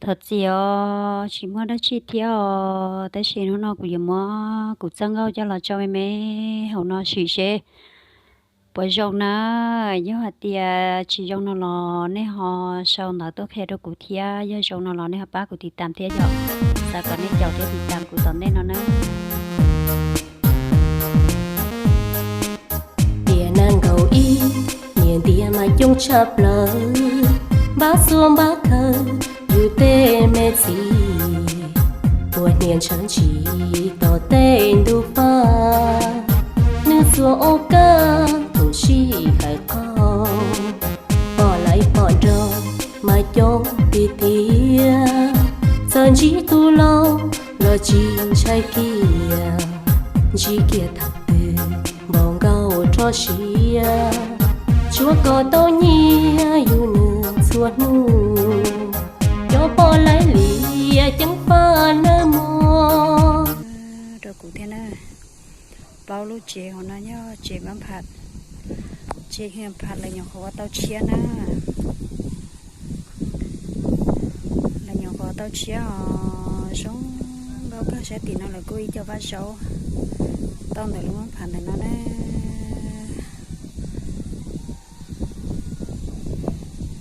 Thov txim os, tsis muaj dab tsi thiab os, tab sis hnub no kuv yuav muab kuv txoj nkauj coj los tso me me hauv no sim seb puas zoo na. Yog hais tias tsis zoo no los nej ho sau ntawv tuaj qhia rau kuv thiab, yog zoo no los nej ho pab kuv tiv tam thiab yom. Xav kom nej caum thiab tiv tam kuv tom ntej no na. Tiam nees nkaum ib, niam ntiag mas coob tshaj plaws, npab xuab npab khawv yus tej me txiv, puas hniav ntshaw ntshis tom tej ntug faj, nws xuas ua kab thaum sij hawm qaug, pom laiv pom nrog mas coob tiag tiag, txawm ntsib tus laus los tsis ntshai kiag, ntsib kiag thaum twg npaum nkaus rho siab, tsuav kom tau nyiaj yus nws txhua hnub, cov pom laiv liam ceeb faj nawb mog. Rau kuv thiab na, plaub lub tsev hauv no yog tsev mab pham, tsev mab pham lawv nyuam qhuav ua tau tshiab na. Lawv nyuam qhuav tau tshiab os, zoo nkauj kawg. Sab tim no lawv kuj ib co vaj zaub tau ntawm lub mab pham ntawm no na.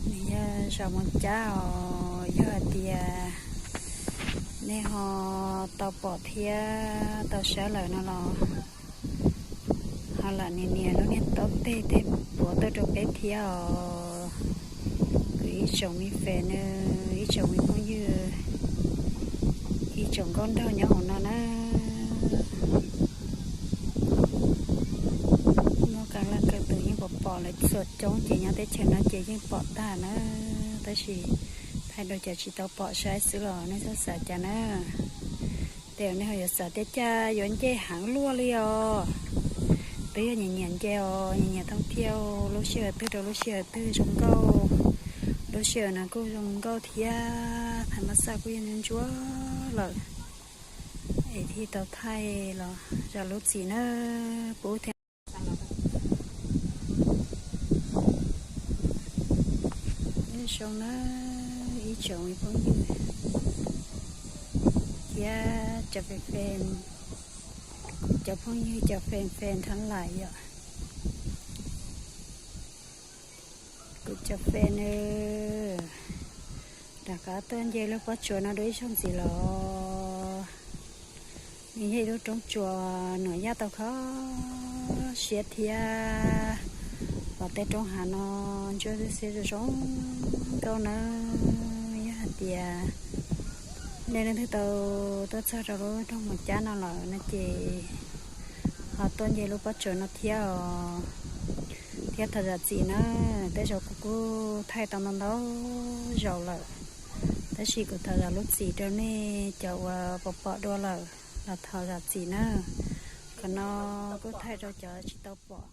Nws yog zos Moos Cab os, yog hais tias nej ho tau pom thiab tau saib lawm no los ho lam nias nias lub niag taub teg tej puav tuaj rau peb thiab os. Kuv ib tsoom me fes nws, ib tsoom me phooj ywg, ib tsoom nkauj nraug nyob hauv no na. Muaj qee leej qee tus yeej pom pom lawm, txhua coob ces nyob teb chaws no ces yeej pom tag na, tab sis thaij rau cov tsis tau pom saib xwb los nej txhob xav cas na. Tej zaum nej ho yuav xav tias cas yuav nce heev luaj li os. Twb yog nyiam nyiam nce os, nyiam nyiam thooj thiab, lub sij hawm twg rau lub sij hawm twg zoo nkauj. Lub sij hawm no kuj zoo nkauj thiab, thaj ma xaj kuj yeej ntsuab lawm, es thiaj tau thaij los zam lub txim na. Pub thiab. Zoo na, ib tsoom phooj ywg thiab cov fes fes, kuv cov phooj ywg cov fes fes nrhab lais yom. Kuv cov fes nws rov qab tuaj nce lub pob tsuas no dua ib zaug ntxiv los. Nws yog ib lub roob tsuas nuam yaj tau kho siab thiab. Los tej roob hav no ntsuab xiab zoo zoo nkauj nawb. Yog hais tias nej leej twg tau tuaj txog rau lub nroog Moos Cab no lawm no ces ho tuaj nce lub pob tsuas no thiab os. Thiab thov zam txim na, tej zaum kuv kuj thaij tau ntau ntau zaus lawm, tab sis kuv thov zam lub txim rau nej cov uas pom pom dua lawm los thov zam txim na. Qhov no kuj thaij rau cov tsis tau pom.